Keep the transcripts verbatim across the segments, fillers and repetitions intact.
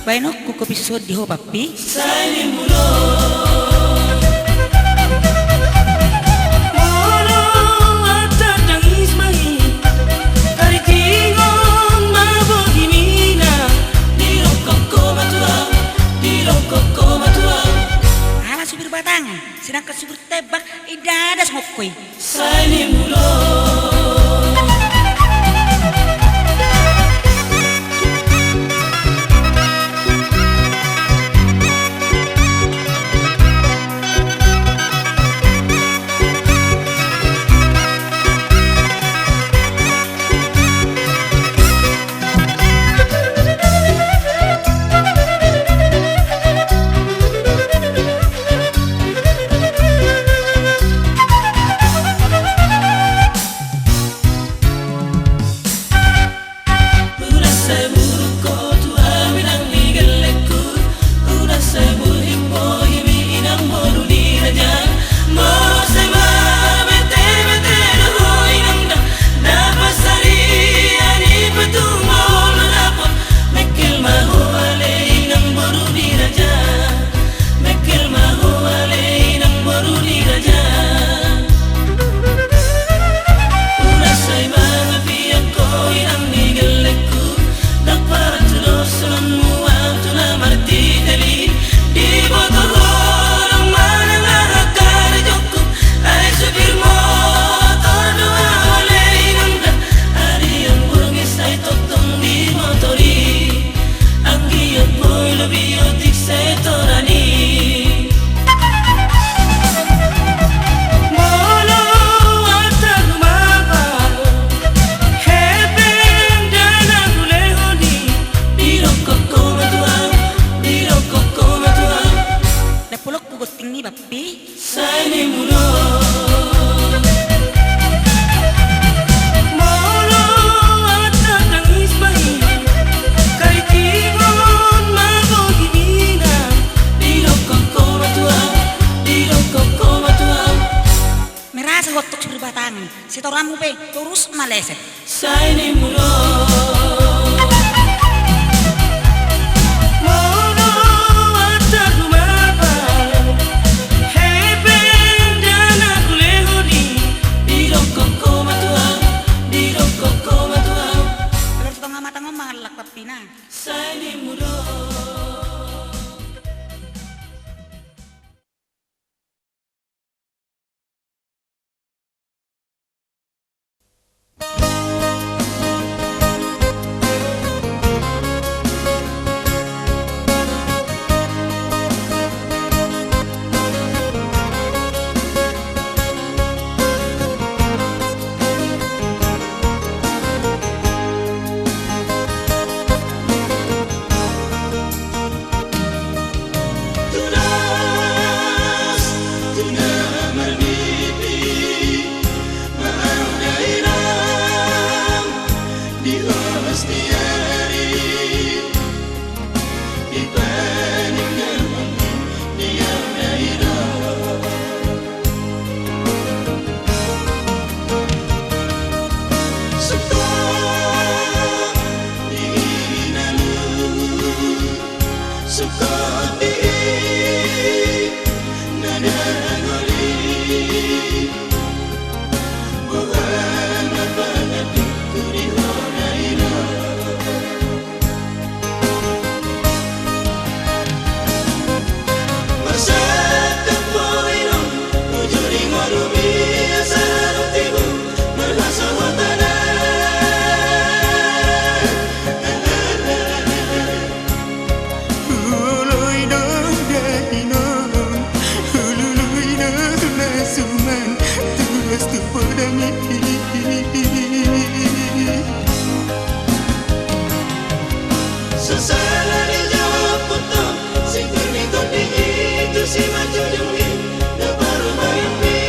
Baenonku kopi son di ho, Pappi. Sai ni molo. Molo atta tangis mai, karitingon ma bohimina, didok ho ma tu au, didok ho ma tu au. Ala supir batang, sedangkan supir tebak, inda ada songon ho i. Sai ni molo. Unang sai buruk ho tu au inang ni gellengku, unang sai bohimbohim i inang boru ni raja. Molo sai mabetebete do ho inang, dapot sadia ni patung ma ho manopot. Mengkel ma ho ale inang boru ni raja. Mengkel ma ho ale inang boru ni raja. Unang sai mangapian ho inang ni gellengku, ndang parancu do songon mual tu na martitel i. Diboto ho do manang aha karejongku, ai supir motor do au ale inang da. Adian burung i sai tongtong di motor i. Anggiat boi lobi otik sai toran i. Molo atta rumah baru, hepeng da na hulehon i, didok ho ma tu au, didok ho ma tu au. Dapolokku gonting i, Pappi. Sai ni molo. Molo atta tangis bahi, karitingon ma bohimina, didok ho ma tu au, didok ho ma tu au. Merasa ho tong supir batang i, setoranmu pe torus maleset. Sai ni molo. Molo atta rumah baru, hepeng da na hulehon i, didok ho ma tu au, didok ho ma tu au. Alur tonga matang on mangallak, Pappi na. Sai ni molo. Tunas tu na marnipi ma au dainang di hostiari. Di paning na mangkin di au dainang. Suka di na lu, suka di na dagoli. Boha ma pangantikku di ho dainang. Marsangkap ho inong, uju di ngolumi asa rutimu marhasohotan. Hulului do dainong, hulului do na suman, tuas tu podami. Sasala ni japuto, singkir ni topi i, tu si manjujung i, na parumaen i.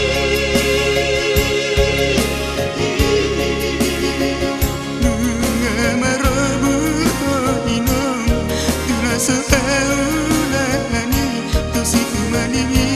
Nunga marobur ho inong, tu na so haulahan i, tu si tumaning i.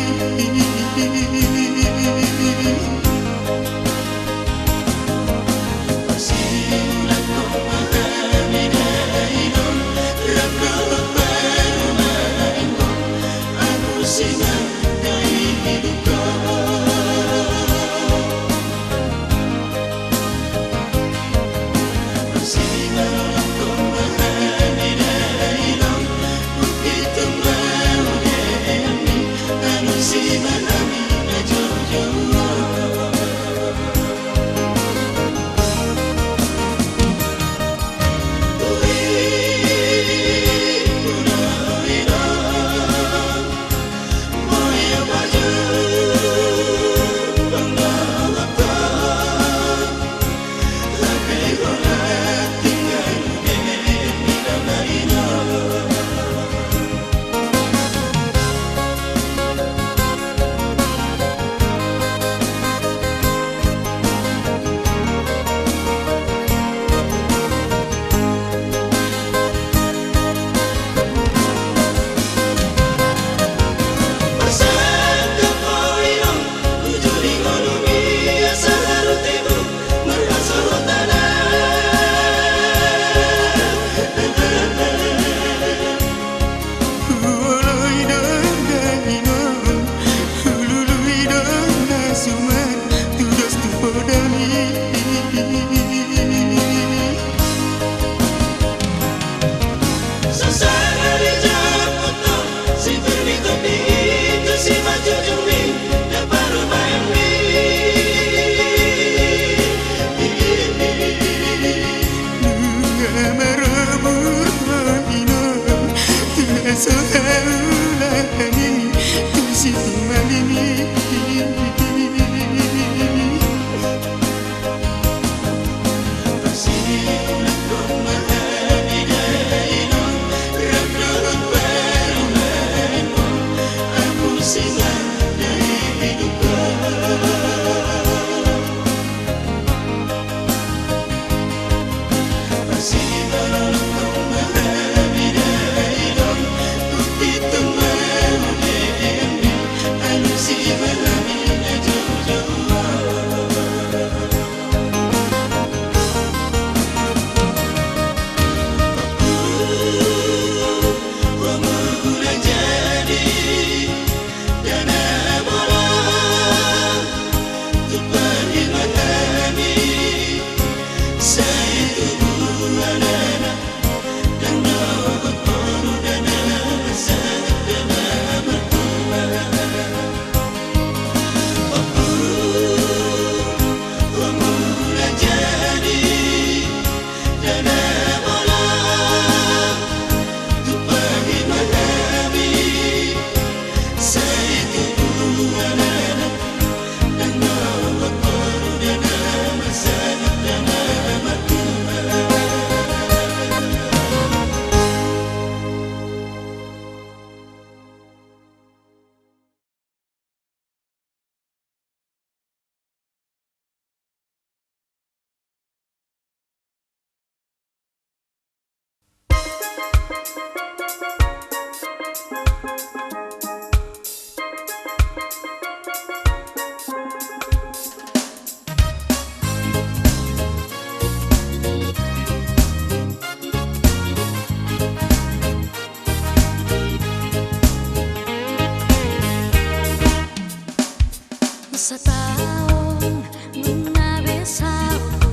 Sataon nunga be salpu,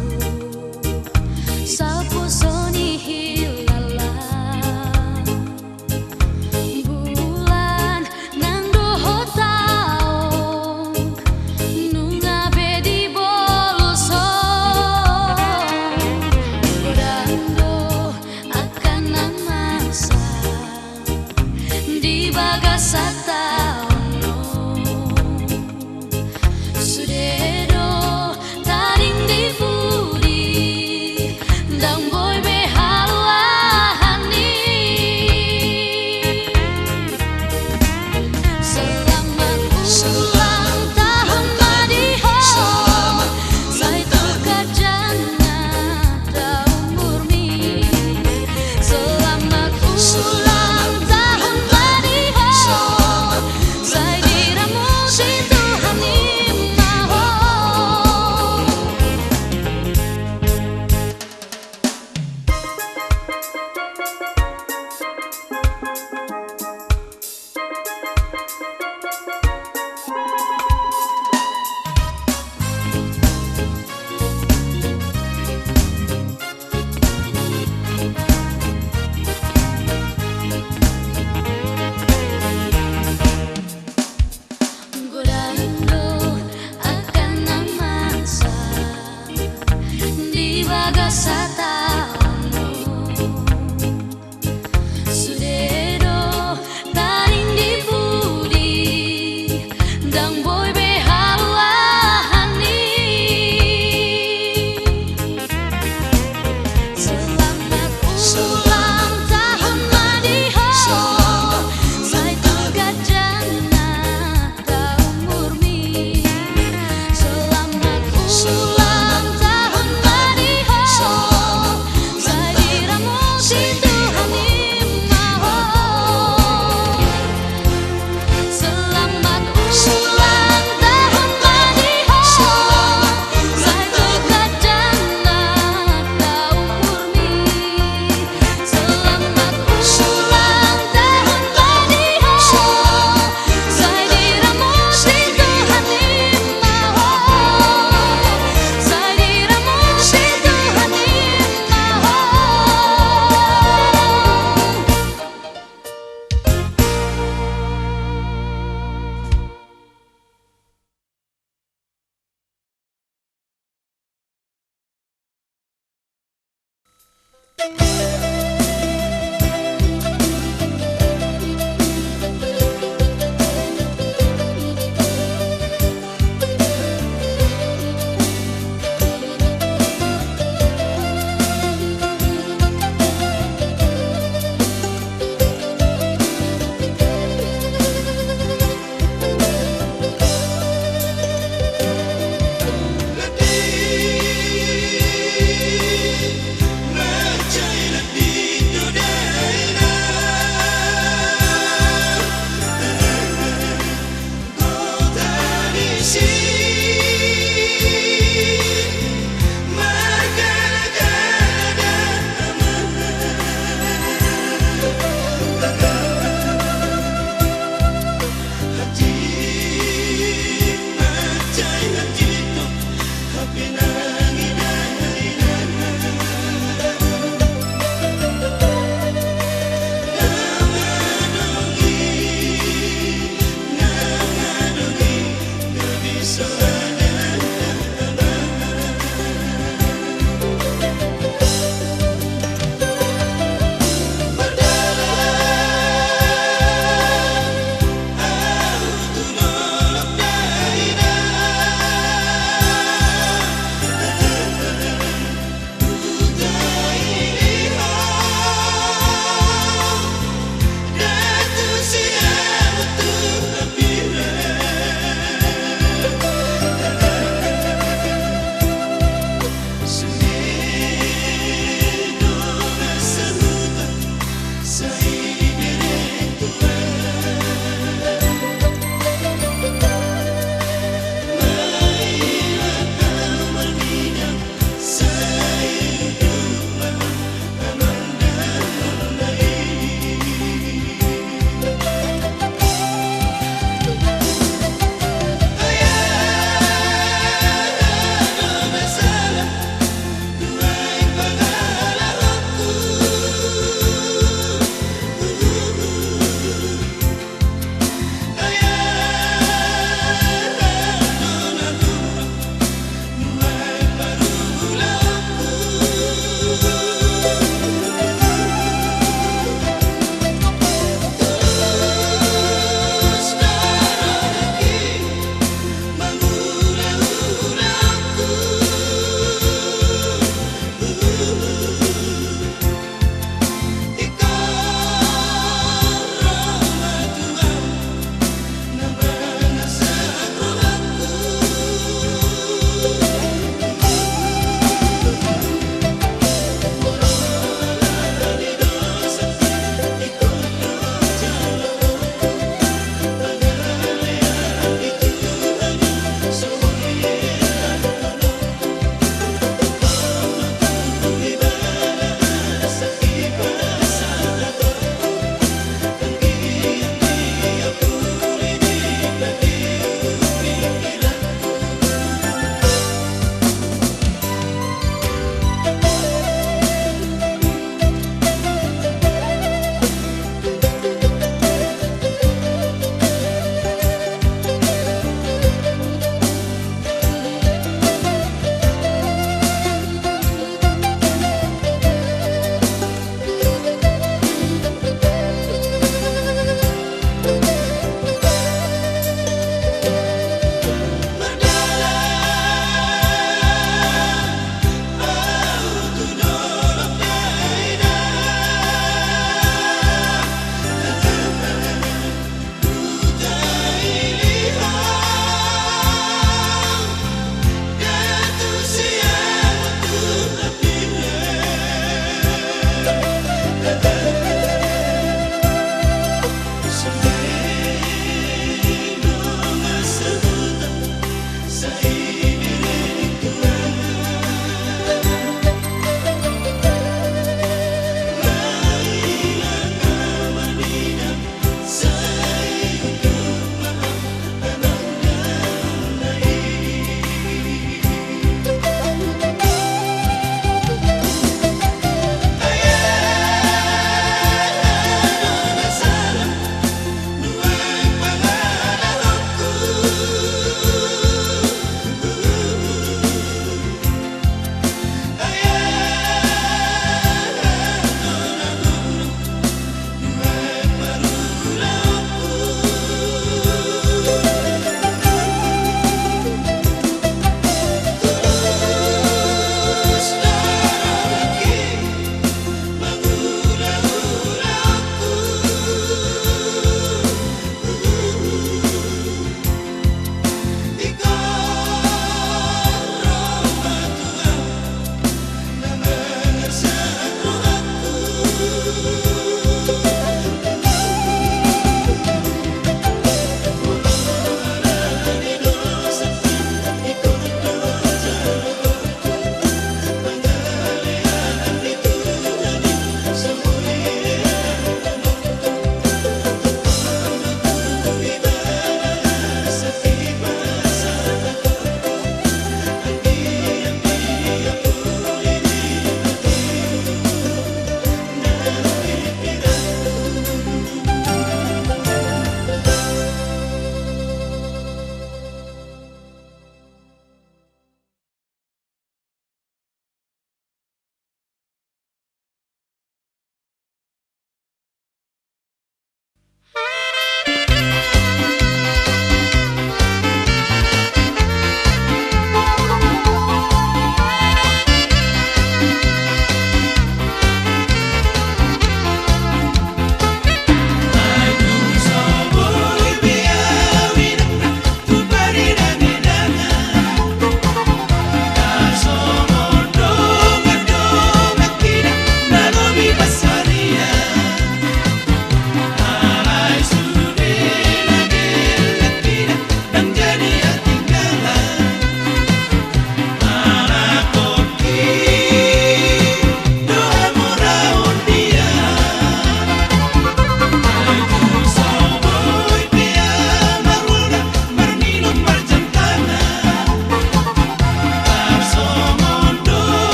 salpu so nihilala. Bulan nang dohot taon nunga be dibolus on. Godang do angka na masa di bagasan taon on. Sude do tading di pudi, ndang boi be haluahan i. Selamat ulang tahun ma di ho, sai tu ganjang na umurmi. Selamat ulang tahun ma di ho, sai diramoti Tuhan i ma ho. Godang do angka na masa di bagasan taon on. Sude do tading di pudi, ndang boi be haluahan i. Selamat ulang tahun ma di ho, sai tu ganjang na umurmi. Selamat ulang tahun ma di ho, sai diramoti Tuhan i ma ho. Selamat ulang tahun ma di ho, sai tu ganjang na umurmi. Selamat ulang tahun ma di ho, sai diramoti Tuhan i ma ho, sai diramoti Tuhan i ma ho.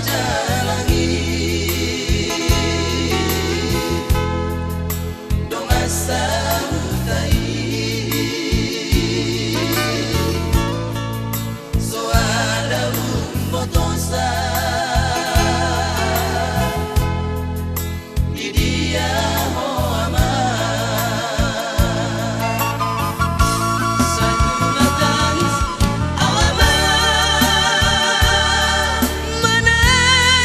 Jalangi dongan sahuta i, so adong umbotosa. Di dia ho ama? Sai hula tangis au ama, manang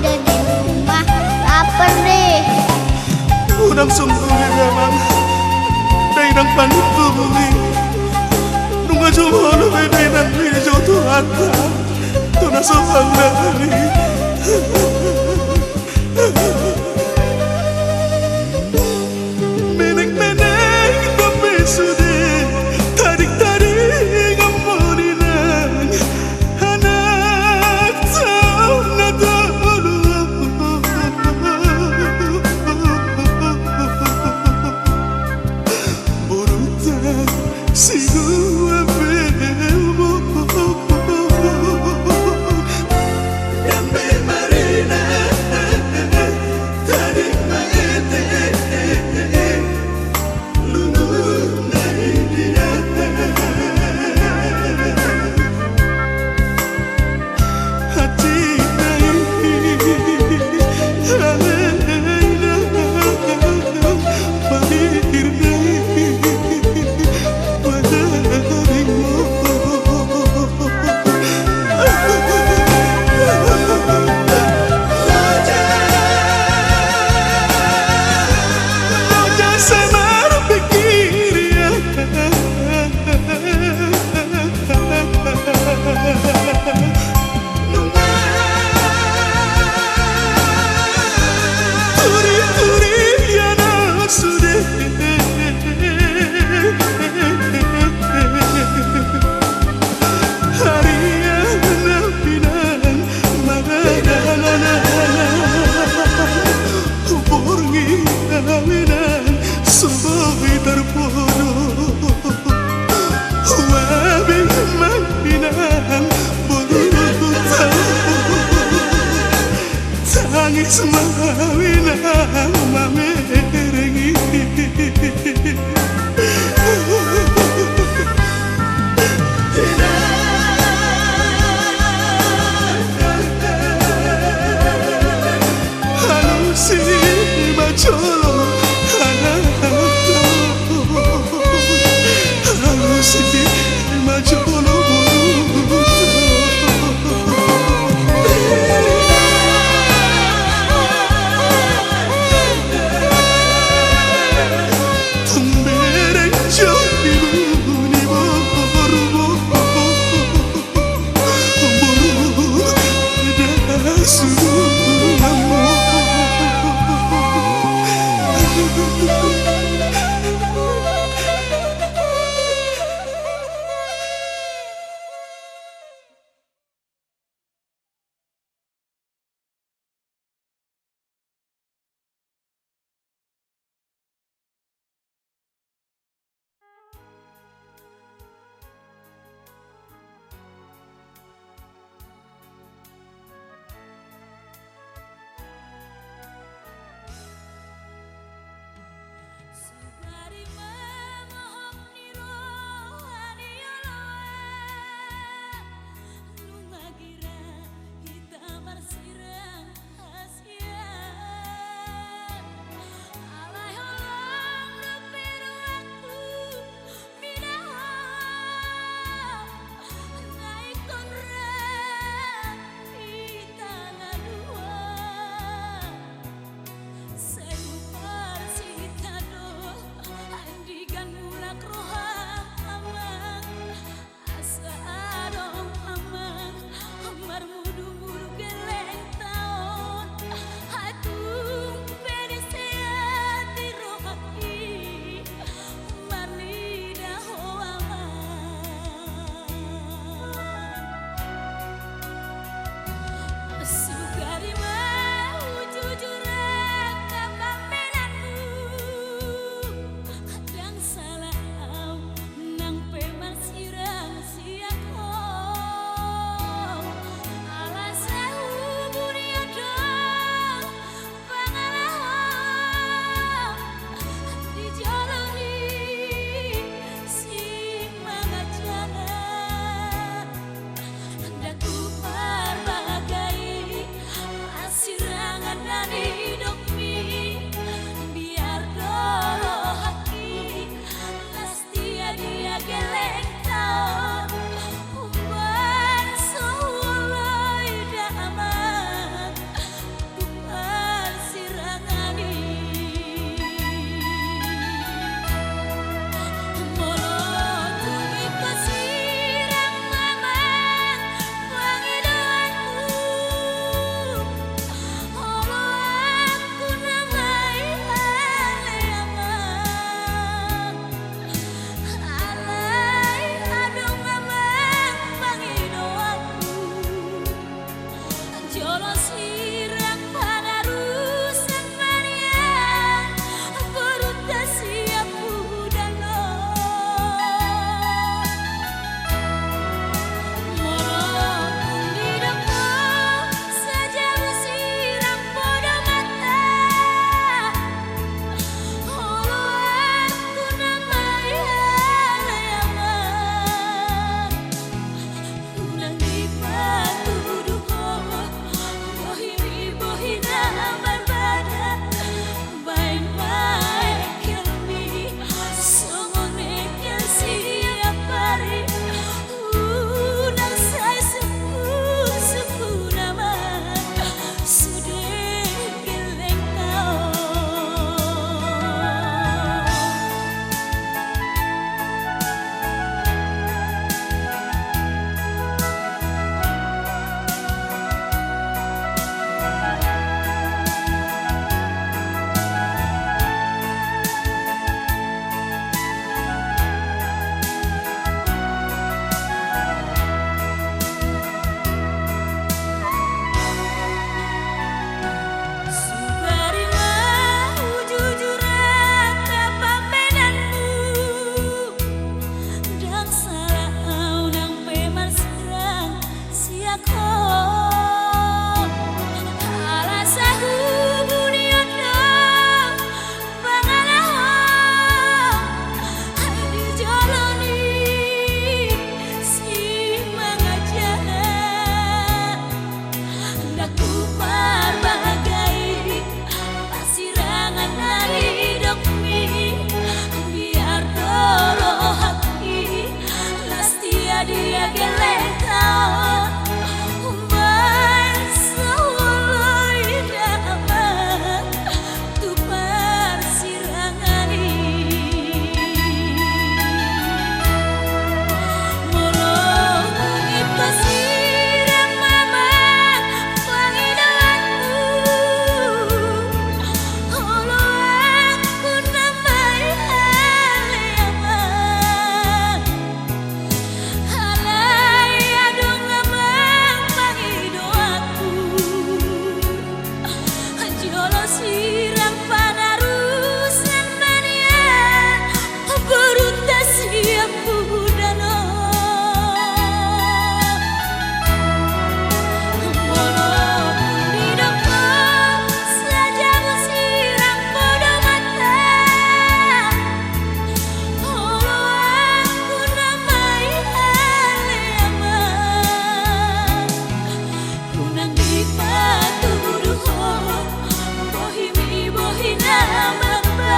Jadi rumah lapar deh. Unang sungkun i, Amang. Dainang panungkun i. Nunga jumolo be dainang i di jolo Tuhanta. Tu na so panggari. Menek-menek dope sude, tading-tading ammo ninang, anak tau na tolu. Boruta sidua pehemo. Dambe marina, tading mangete, lungun na i dia. Borngin awinan so boi tarpodo. Huabi ma inang boru tau. Tangis ma inang mamereng i. Alusi ma jolo anakta. Alusi ma jolo boruta. Tung bereng jo ibu ni boru.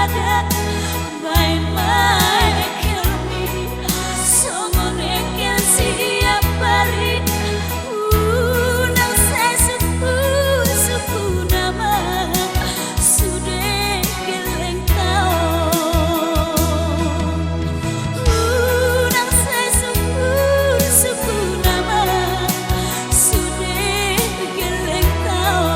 Baen ma engkelmi songon engkel siapari. Unang sai sungkun-sungkun, Amang, sude gellengta on. Unang sai sungkun-sungkun, Amang, sude gellengta on.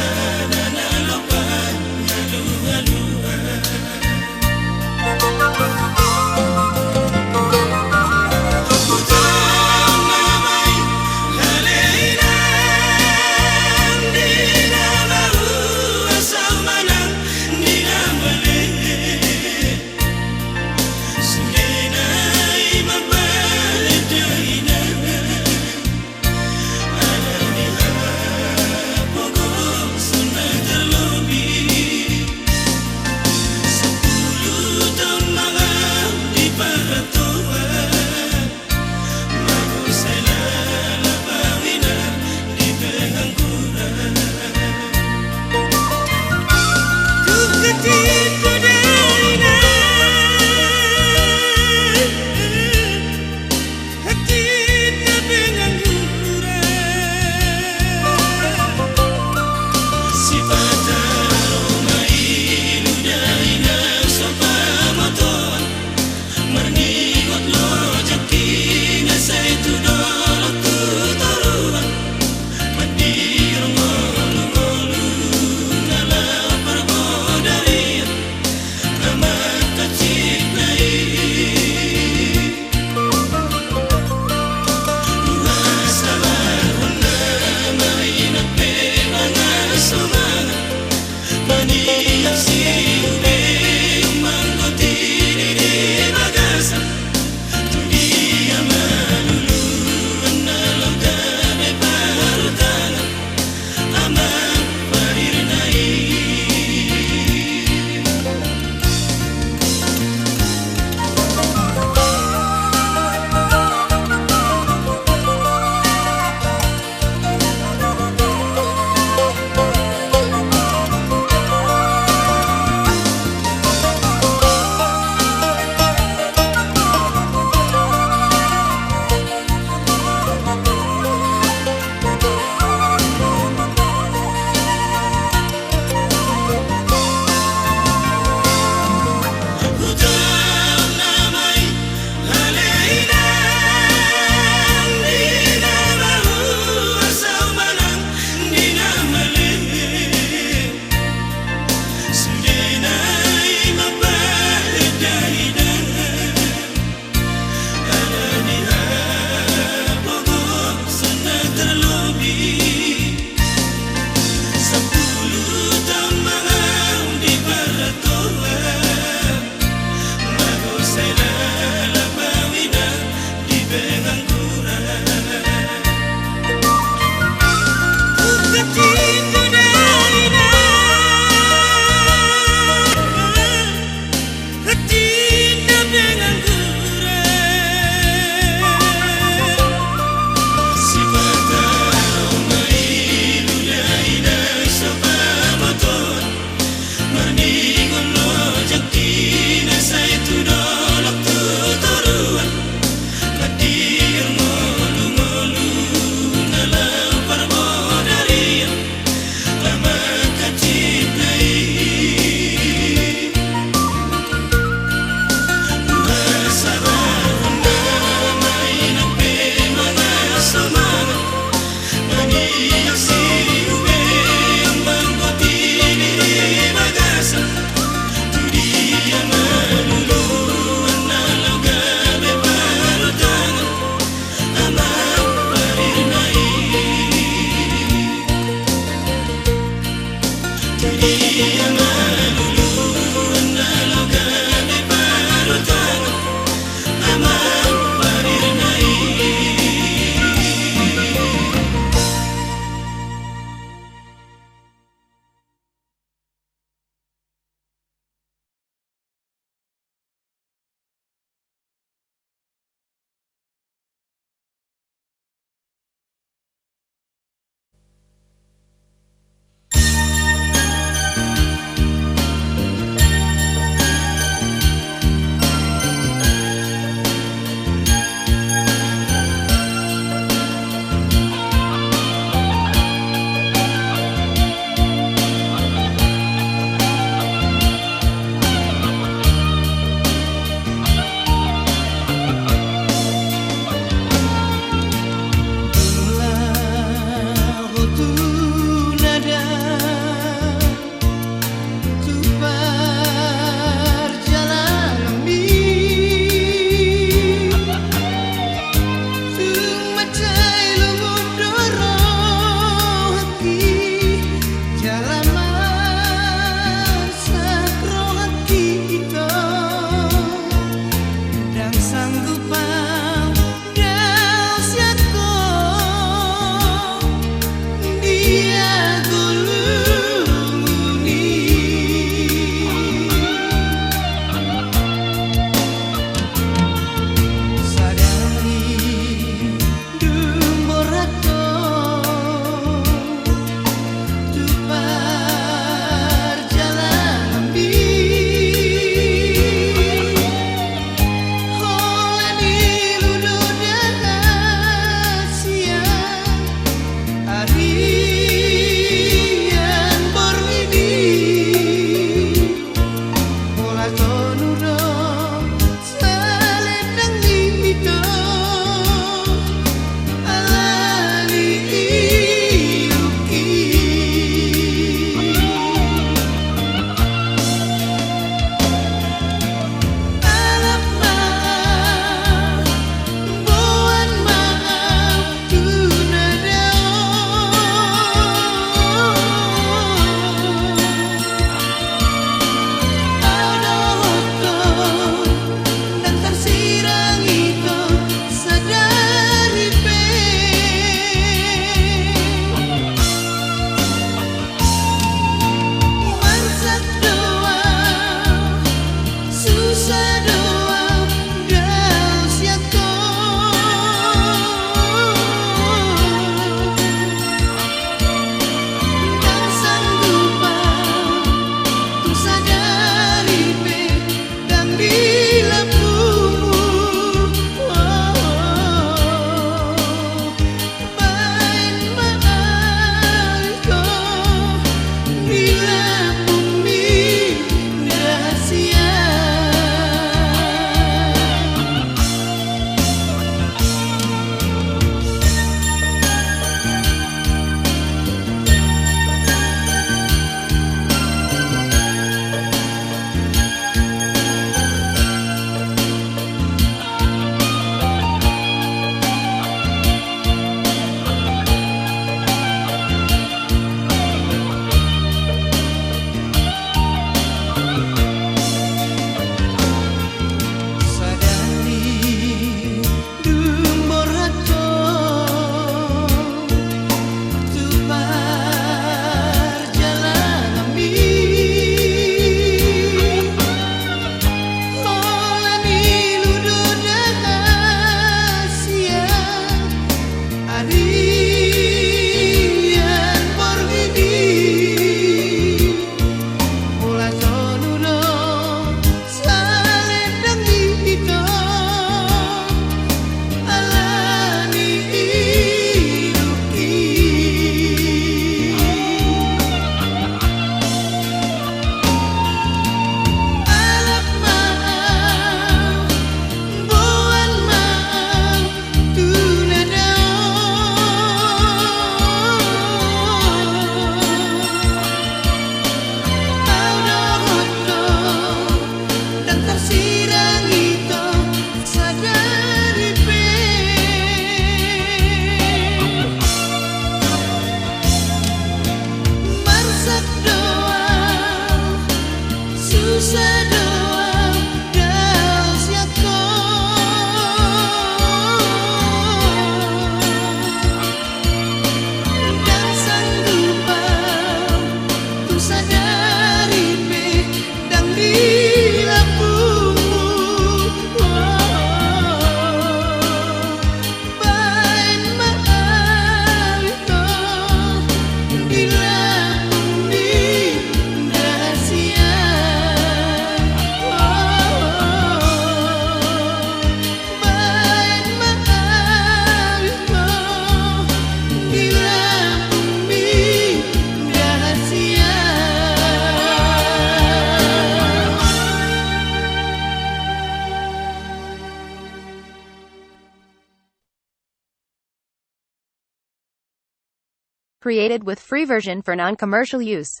Created with free version for non-commercial use.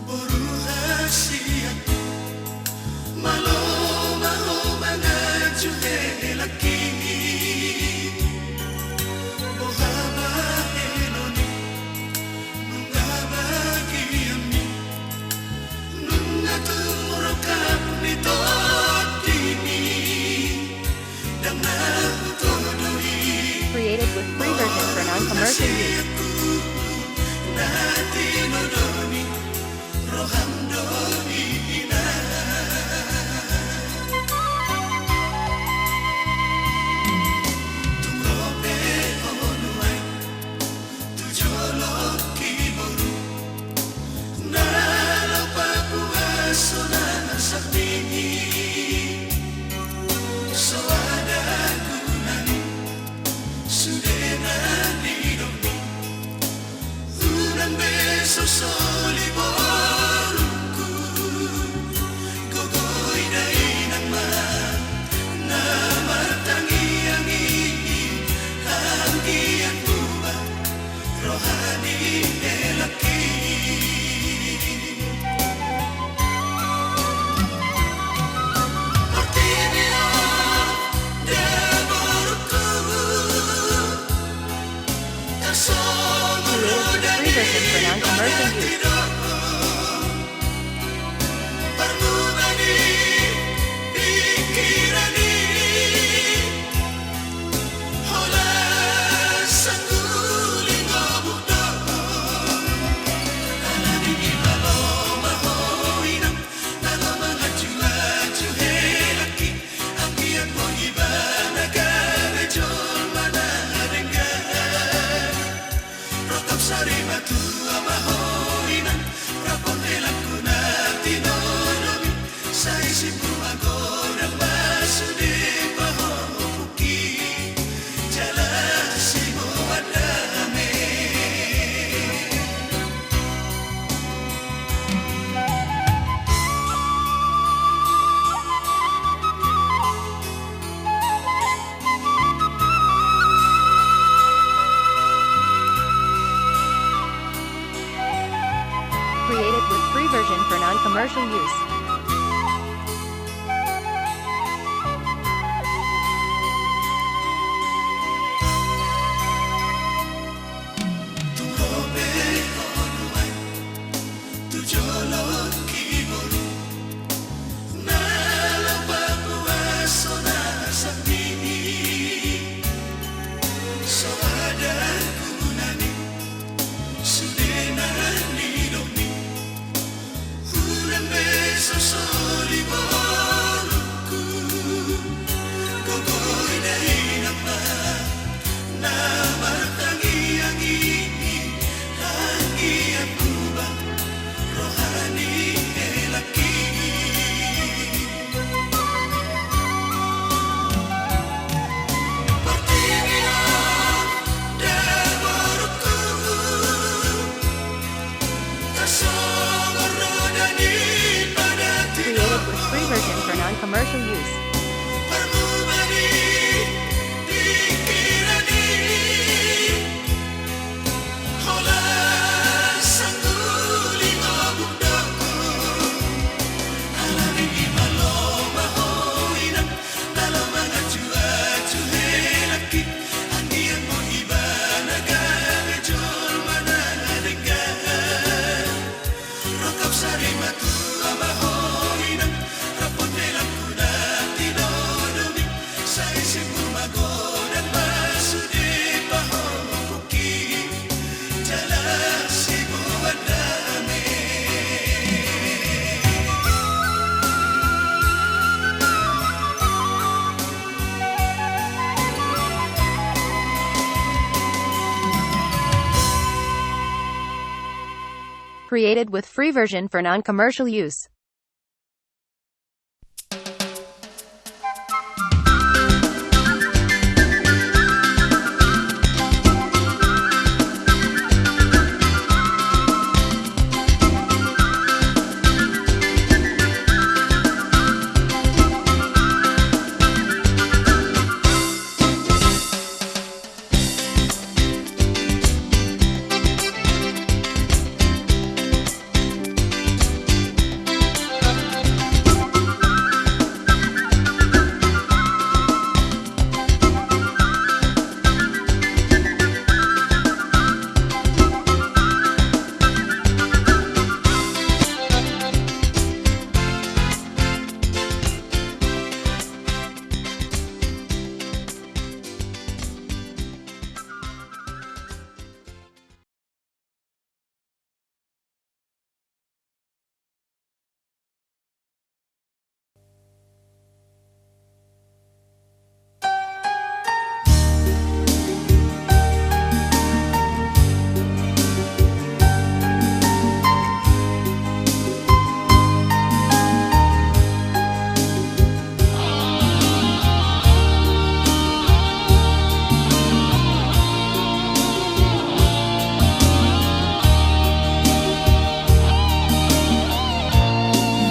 Boru hasianku, malo ma ho mangaju helangki. Boha ma henoni, nunga bagianmi, nunga tung rongkap ni tondimi. Ndang na hutodoi. Created with free version for non-commercial use. Hasianku, na tinodongmi roham do di inang. Tung ro pe ho nuaeng tu jolongki boru, na laho papuashon na sangap ni i. So ada gunani sude na nidokmi. Unang be so soli borungku, gogo i da inang ma na martangiang i, anggiat muba roha ni helangki. Portibi on da borungku. Created with free version for non-commercial use. Anggiat ma ho ibana gabe jolma na denggan. Rongkap sari matua ma ho inang, rap dohot helangku na tinodongmi. Sai simpu ma godang ma sude pahompu. Jala siboan dame. Created with free version for non-commercial use. Tung ro pe ho nuaeng tu jolongki boru, na laho papuashon na sangap ni i. So ada gunani sude na nidokmi. Unang be so soli borungku, gogo i da inang ma na martangiang i, anggiat muba roha ni helangki. Portibi on da borungku. Created with free version for non-commercial use. Rongkap sari matua ma ho inang, rap dohot helangku na tino created with free version for non-commercial use.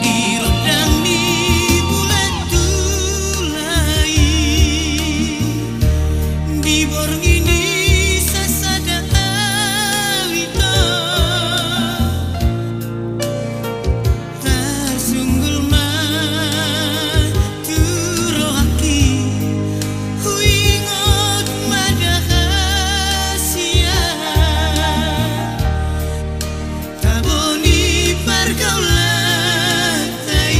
Di rondang ni bulan Julai, di borngin i sasada au ito. Tarsunggul ma tu rohangki, huingot ma da hasian. Tabo ni pargaulanta i,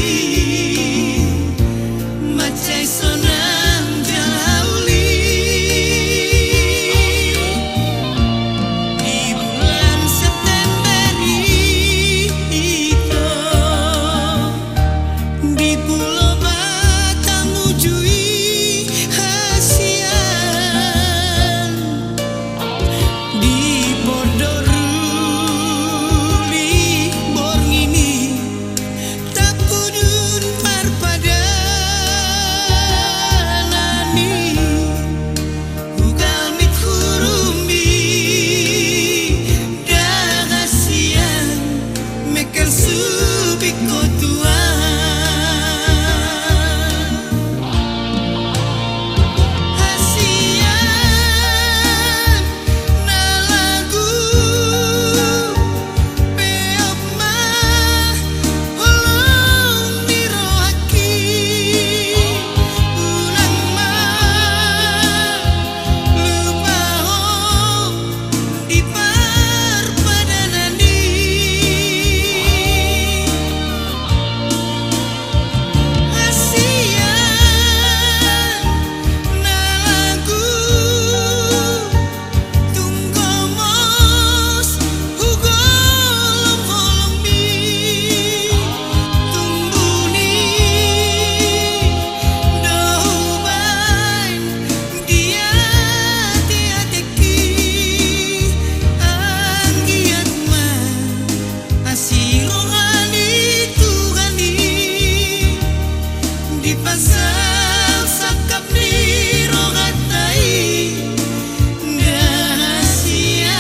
mansai sonang jala uli. Di bulan September i ito, di Pulo Batam uju i hasian. Di Pordoruli borngin i, tapudun parpadanan i. Hugalmit hurumbi da hasian, mengkel subingko tuan. Hasian na lagu, peop ma holong ni rohangki, unang ma lupa ho di parpadanan i. Hasian na lagu, tung gomos huholom holongmi, tung buni do hubaen di ateatengki. Anggiat ma asi roha ni Tuhan i di pasal sangkap ni rohanta i. Nda hasian.